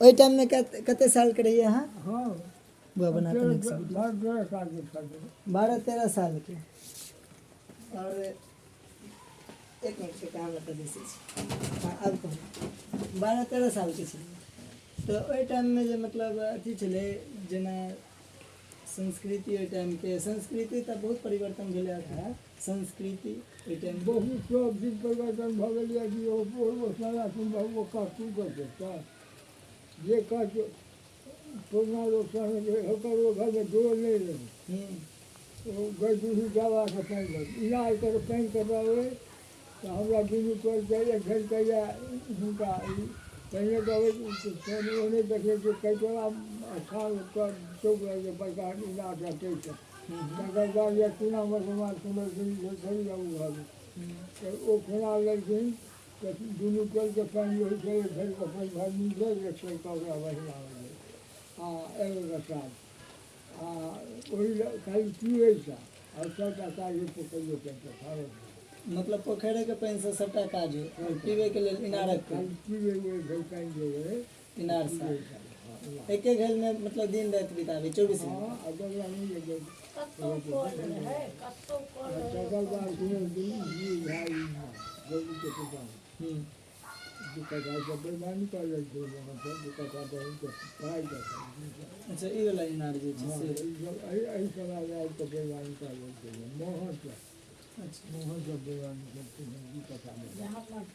ओहि टाइममे कते सालके रहियै अहाँ? हँ। बुआ बना कऽ नीकसँ वीडियो। 12-13 सालके छलियै। 12-13 सालके। आओर एक मिनट के कहाँ बता दै छी। हँ, आब कहू, 12-13 सालके छलियै तऽ ओहि टाइममे जे मतलब अथी छलै, जेना संस्कृति, ओहि टाइमके संस्कृति तऽ बहुत परिवर्तन भेलै एखन संस्कृति ओहि टाइम बहुत सब चीज परिवर्तन भऽ गेल यऽ कि ओ सारा सुन ओ कष्ट करतै तऽ जे कष्ट पुरना लोक सब ओकर ओ घरमे डोल नहि रहै। ओ गाय दूधी दबाके पानि भर इनार कर पानि कटाबै तऽ हमरा दुनू टोलके एक घड़के यऽ हुनका पहिने दबै ओ नहि देखै छियै कैटोला स्थान चौक लगै बड़का इनार ताहिसँ। तकर बाद यऽ चूना मसोमा सुनल थोड़ी आबू घरमे तऽ ओ खुना लेलखिन तऽ दुनू टोलके पानि होइ छै, एक घड़के पानि भरनी छै, एक सेरके ओकरा बढ़िआँ होइ छै आ एगो साल आ ओहि खाली पीबै छै आ सबटा काज होइ पोखरिए पानिसँ सारो। मतलब पोखरिके पानिसँ सबटा काज होइ, पीबैके लेल इनारक खाली पीबै ओहि घड़ी पानि जे रहै इनारसँ एके घड़मे, मतलब दिन राति बिताबै 24 घंटा। हँ, आ जकरा नहि जे कतौ कल रहै, कतौ कल रहै। तकर बाद भाइ के पिता दू कट्ठा सब बेमानी कर जाइ छै, सब दू कट्ठा बहुत पढ़ाइ कर। अच्छा, ई वाला इनार जे छै से एहि एहि समय आबि कऽ बेमानी कर जाइ छै मोहन सब। अच्छा। मोहन सब बेमानी सब दू कट्ठा हमर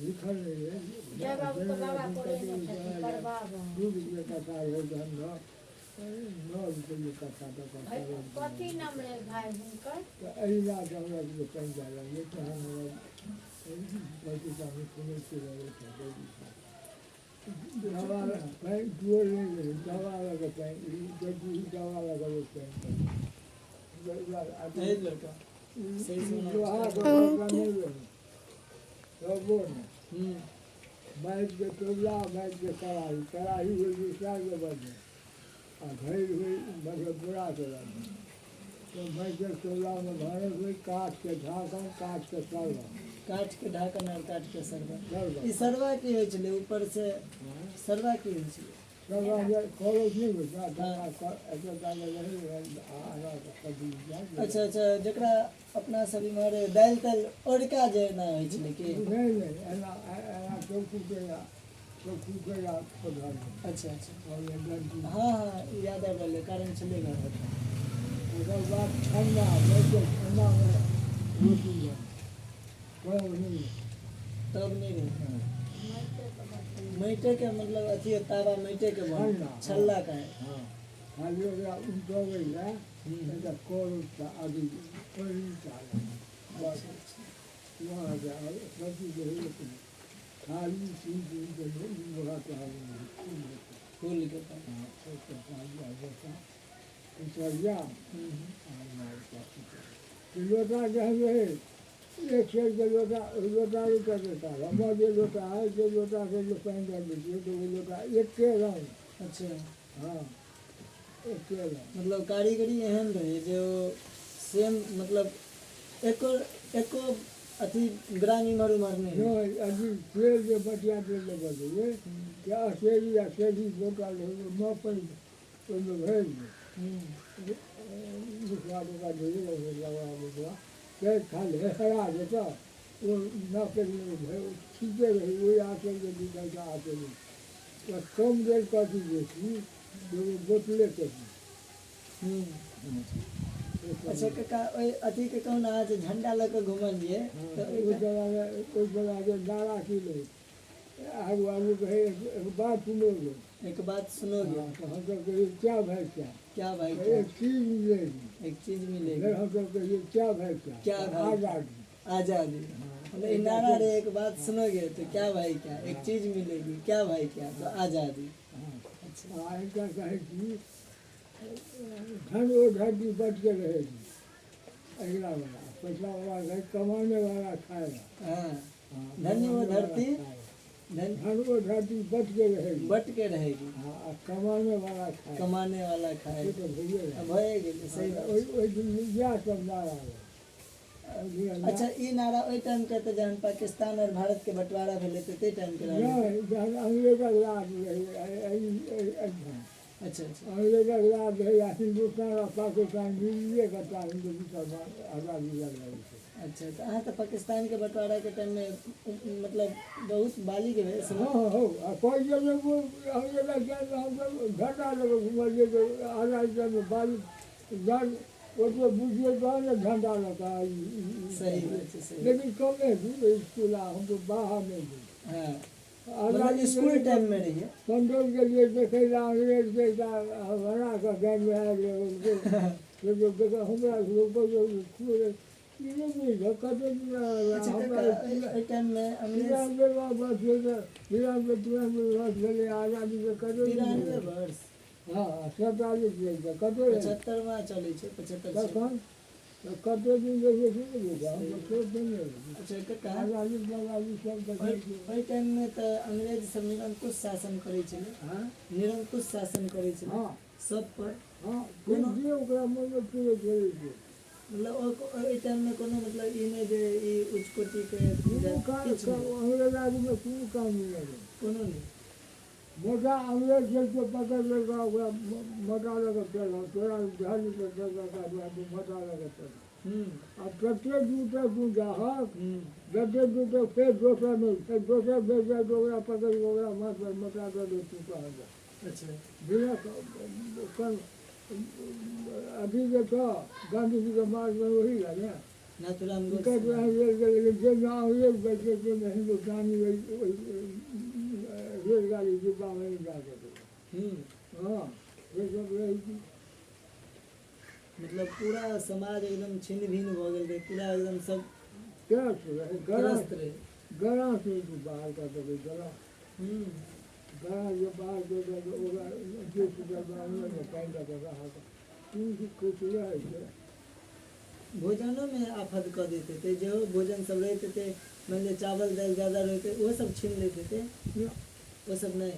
लिखल नहि रहै। जय बाबू तऽ बाबा करै नहि छथिन पर बाबा 2 रुपये कट्ठा रहै तहन 9 रुपैए कट्ठा तऽ भाइ, कथी नाम रहै भाय हुनकर? तऽ एहि लए कऽ हमरा सबके पानि जाय लगलै तहन हमरा पत्रिकामे सुनै छियै रहै छै दवा पानि डोल नहि रहै, दवा लऽ कऽ पानि ई दवा लऽ कऽ लोक पानि हे लड़का, सही से बना। लोहाके बर्तन नहि रहै सबो नहि। माटिके तौला, माटिके कड़ाही, कड़ाही होइ दूसराके बर्तन आ घैल होइ मधेपुराके बर्तन। तऽ माटिके तौलामे भानस होइ, काठके ढाकन, काठके सरबा। काठके ढाकन आओर काठके सरबा। सरबा। ई सरबा की होइ छलै? ऊपर से सरबा की होइ छलै? सरबा जे करौछ नहि होइ छै, एतऽ रहै आ सब्जी। अच्छा अच्छा, जकरा अपना सब इम्हर दालि तालि ओरिका जे एना होइ छलै की? नहि नहि, एना एना चौकूके चौकूके पौधा। अच्छा अच्छा। आओर डंटी। हँ हँ, याद आबि रहलै, कारण छलै घर। ओकर बाद ठण्डा माटिके ठण्डामे रोटी बनै, तब नहि। तब नहि रहै माटिके, मतलब अथी तावा माटिके बनल। छल्ला। छल्ला का है। हँ, खाली ओकरा उमटबै लए एकटा करौछ आदि पहिलुका बस वहाँ सब चीज रहै, थाली सीन के लोहा तोहा। फूलके पात। हँ, कुसरिया। लोटा जे रहै एक सेरके लोटा, ओहि लोटा नहि चलेता। हमर जे लोटा है से लोटा से जे पानि दऽ दै छियै तऽ ओ लोटा एके रंग। हँ, एके रंग। मतलब कारीगरी एहन रहै जे ओ सेम, मतलब एको एको अथी ग्राम इम्हर उम्हर नहि रहै। नहि, अथी तेल जे बटिया तेल जे बदलियै से असेरी असेरी बोतल रहै, ओ पानि ओहिमे भरि दै दूसरा टोका धीरे लगा बुझवा फेर खाली हेरा जेतऽ ओ नापे ठीके रहै ओहि आँचलके 2 घंटा आँचल तऽ कम देर कथी बेसी एगो बोतले कथी। अच्छा काका, ओहि अथीके कहू ने, अहाँ जे झण्डा लऽ कऽ घुमलियै तऽ ओहि जमाना, ओहि जमाना नारा की रहै? आगू आगू कहै, एक बात सुनोगे। एक बात सुनोगे। हाँ, तो हम सब कहिए, क्या भाई क्या? क्या भाई क्या? एक चीज मिलेगी। एक चीज मिलेगी। फिर हम सब कहिए, क्या भाई क्या? क्या भाई? आजादी। आजादी। मतलब ई नारा रहे, एक बात सुनोगे तो क्या भाई क्या, एक चीज मिलेगी, क्या भाई क्या, तो आजादी। हाँ। अच्छा। आ हिनका कहै छी धन ओ धरती बच के रहेगी, अगला वाला पैसा वाला रहे, कमाने वाला खाएगा। हाँ, धन्य वो कमाने वाला धरती, खाएगा। धन धन वो धरती बच के रहेगी। बट के रहेगी। हाँ, आ कमाने वाला खाएगा। कमाने वाला से खाएगा। तऽ भइए रहै। भए गेलै, सही बात। ओहि ओहि दिन इएह सब नारा रहै ओहि दिन। अच्छा, ई नारा ओहि टाइम के तऽ जहन पाकिस्तान और भारत के बंटवारा भेलै तऽ ताहि टाइम के नारा? नहि, जहन अंग्रेजक राज रहै एहि एहिठाम। अच्छा अच्छा। अंग्रेजक राज रहै आ हिन्दुस्तान आ पाकिस्तान मिलिए कऽ टा हिन्दू मुसलमान आजादी लड़ल छै। अच्छा, तऽ अहाँ तऽ पाकिस्तानके बँटवाराके टाइममे मतलब बहुत बालिग भेल। हँ हँ, आ कहै छै जे अंग्रेजक टाइममे हमसभ झंडा लऽ कऽ घुमलियै जे आजादी टाइममे बालिग जहन ओतबे बुझियै तहन ने झंडा लऽ कऽ। सही बात छै, सही। लेकिन कमे दूर इसकुल आ हम तऽ बाहर नहि गेल। हँ, मतलब इसकुल टाइममे रहियै। पंडौल गेलियै देखै लए अंग्रेजके, एकटा बना कऽ गाड़िमे आबि गेल, हमरा अच्छा काका, एहि टाइममे अंग्रेज 93 वर्ष भेलै, 93 93 वर्ष भेलै आजादीके कते? 93 वर्ष? हँ, 47 भेल तऽ कते? 75वा चलै छै, 75। तखन कते दिन रहै छै ने, हम तऽ छोट नहि रही। अच्छा काका, आजादी आजादी सब देखै छियै। ओहि टाइममे तऽ अंग्रेज सब निरंकुश शासन करै छलै। हँ। निरंकुश शासन करै छलै। सब पर। हँ, जे ओकरा मोनमे पूरे करै छै। मतलब ओहि टाइममे कोनो मतलब ई नहि जे ई उच्च कोटिके कोनो काम किछु नहि। अंग्रेज आदमीमे कोनो काम नहि लगै। कोनो नहि। मोटा अंग्रेज छै से पकड़ि लेलक, ओकरा मोटा लऽ कऽ चलल, तोरा धर्म के मोटा लऽ कऽ चलल। आ जते दूर तक तू जाहक, जते दूर तक, फेर दोसर नहि, फेर दोसर भेट जाय तऽ ओकरा पकड़ि कऽ ओकरा माथ पर मोटा दऽ दे, तू कहाँ जा। बिना अथी जे छह, गाँधीजीके मार्गमे ओही लए ने। नाथुराम टिकट गोडसे। अंग्रेज के, लेकिन जाहिमे अंग्रेज बैठे ताहिमे हिन्दुस्तानी रेलगाड़ी डिब्बामे नहि जा सकै। हँ, से सब रहै छै। मतलब पूरा समाज एकदम छिन्न भिन्न भऽ गेल रहै, पूरा एकदम सब त्रस्त रहै गड़ा। त्रस्त रहै। गड़ा से तू बाहर कऽ देबै गड़ा। गड़ा जे बाहर कऽ देबै, ओकरा जे पानि दऽ कऽ रहत, तू किछु रहै छै। भोजनोमे आफत कऽ दैत हेतै, जेहो भोजन सब रहैत हेतै, मानि लिअ चावल दालि ज्यादा रहैत ओहो सब छीन लैत हेतै। ओ सब नहि।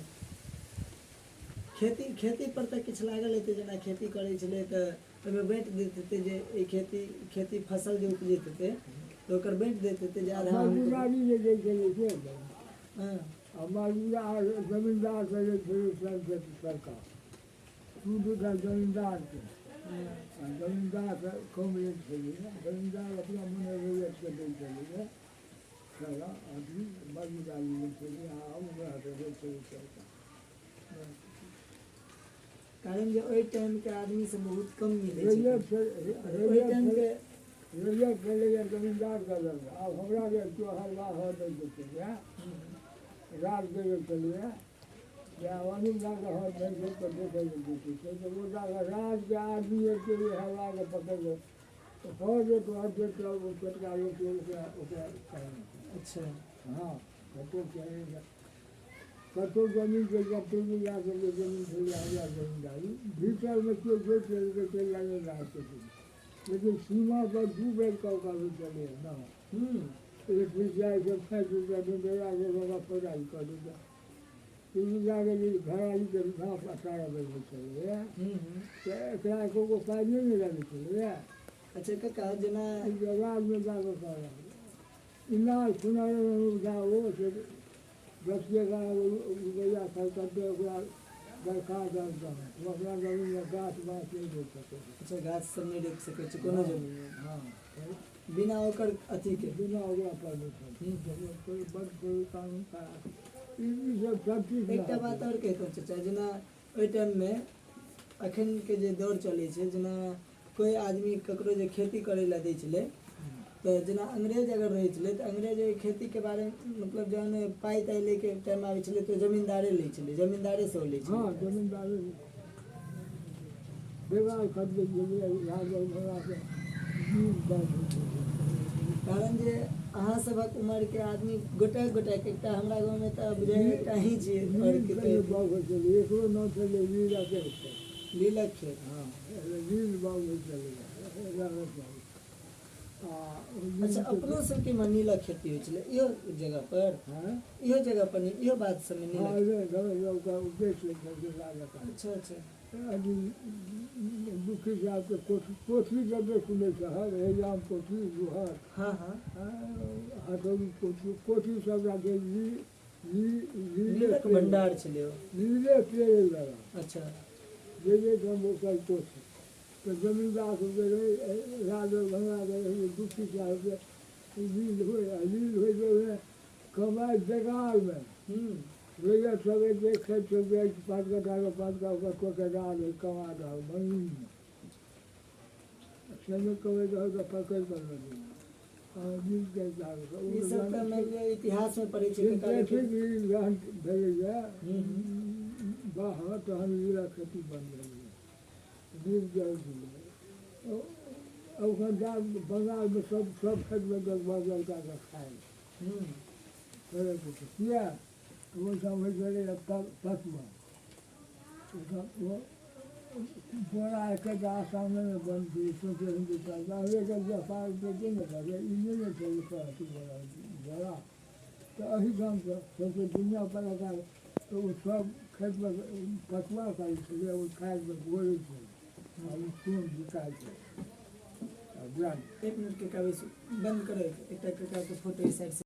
खेती खेती पर तऽ किछु लागल हेतै, जेना खेती करै छलै तऽ ओहिमे बाँटि दैत हेतै जे ई खेती खेती फसल जे उपजैत हेतै तऽ ओकर बाँटि दैत हेतै जे आधा हम मालगुजारी जे दै छलै से। आ मालगुजार जमींदार से लै छलै सब सरकार, दू दूटा जमींदारके, आ जमींदार कम रेट छलै, जमींदार अपना मने रेटके दै छलै सारा आदमी, मालगुजारी लै छलै आ ओकरा दै छलै सरकार। कारण जे ओहि टाइमके आदमी सब बहुत कम मिलै छै। रैयत ओहि टाइमके रैयत छलैए जमींदारके लग। आब हमरा जे केओ हल्ला हो दै छलैए, राज करै छलैए जे आब जमींदारके हक नहि छै तऽ देखै लए जेतै छै तऽ ओ जाकऽ राजके आदमी एके हल्लाके पकड़ि लेत तऽ हर जे हर जे ओ छोटका लोक ओकरा ओकरा कहने। हँ, कतहु चाही कतहु जमीनके जते बीघा सबके जमीन छलै हमरा जमींदारी भीतरमे केओ जोति लेलकै, चलि लागल राज छथिन, लेकिन सीमा पर दू बेर कऽ कऽ चलैए ने। 1 रुपैआ 160 रुपैआ डोरा ओकरा फौजारी कऽ देतै। 3 रुपैआके जे घरारीके नाप 18 बेर होइ छलैए। तऽ एकरा एको गो पाइ नहि ने लगै छलैए। अच्छा काका, जेना राजमे जाकऽ कहलक इनार खुनाइ ओ से 10-11 रुपैआ खर्च ओकरा दरखास्त दर अपना जमीनमे गाछ बाँस नहि रोपि सकै छै। अच्छा, गाछ सब नहि रोपि सकै छै कोनो जमीनमे? हँ। बिना ओकर अथीके? बिना ओकरा परमिशन। कोइ बड्ड कोइ कानून ई सब सब चीज। एकटा बात आओर कहितहुँ चाचा, जेना ओहि टाइममे अखनके जे दौर चलै छै, जेना कोइ आदमी ककरो जे खेती करै लए दै छलै तऽ जेना अंग्रेज अगर रहै छलै तऽ अंग्रेज ओहि खेतीके बारेमे मतलब जहन पाइ ताइ लैके टाइम आबै छलै तऽ जमींदारे लै छलै, जमींदारेसँ ओ लै छलै। जमींदारे बेगार खरीदै छलियै राजदरभंगासँ। कारण जे अहाँ सभक उमरके आदमी गोटे गोटेके एकटा हमरा गाँवमे तऽ बुझाइए एकटा अहीं छियै आओर कतौ। बाग होइ छलै, एकरो नाम छलै लीला के। लीलक खेत। हँ, लील बाग होइ छलै। अच्छा, अपनो सबके मे नीलक खेती होइ छलै इहो जगह पर? हँ। इहो जगह पर, इहो बात सबमे नीलक? उद्देश्य छलै। अच्छा अच्छा। अभी दुखी साहबके कोठी, कोठी जब सुनै छहक, रैयाम कोठी, जुहर, हँ हँ हथौड़ी कोठी, कोठी सब राखै। नीलक भंडार छलै ओ। नीले पेड़े वाला। अच्छा। जे जे गाम ओकर कोच तऽ जमींदार सबके रहै, राज दरभंगाके रहै, दुखी साहबके लील होइ आ लील होइ जे ओहिमे कमाइ बेगारमे रैयत सब एक एक खेत सब जाइ 5 कट्ठाके 5 कट्ठा ओकर ठोकेदार रहै, कमा रहल मंगनीमे से नहि कमैत रहल तऽ पकड़ि कऽ लऽ गेल आ नीलके ई सब तऽ मानि लिअ इतिहासमे पढ़ै छियै कका, लेकिन सिंथेटिक नील जहन भेलैए हूँ बाहर, तहन नीलक खेती बन्द भेलैए। नील जल छलै ओकर बाद बंगालमे सब सब खेतमे 10 12 लड़काके खाइ करैके छै। किया तऽ ओहिठाम होइ छलै पटुआ, ओहिठाम ओ बोरा एकेटा आसामेमे बन्द छै। सोचै हिन्दुस्तान अंग्रेजक व्यापार के ने करबै, ई नहि ने छै जे अथी बोरा बोरा तऽ एहिठामसँ सौँसे दुनिआँ पर तऽ ओ सब खेतमे पटुआ करै छलै। ओ खाइके बोरै छै आ ओ सोन बिकाइ छै आ एक मिनट काका, बंद करो। एकटा काकाके फोटो ई साइड से।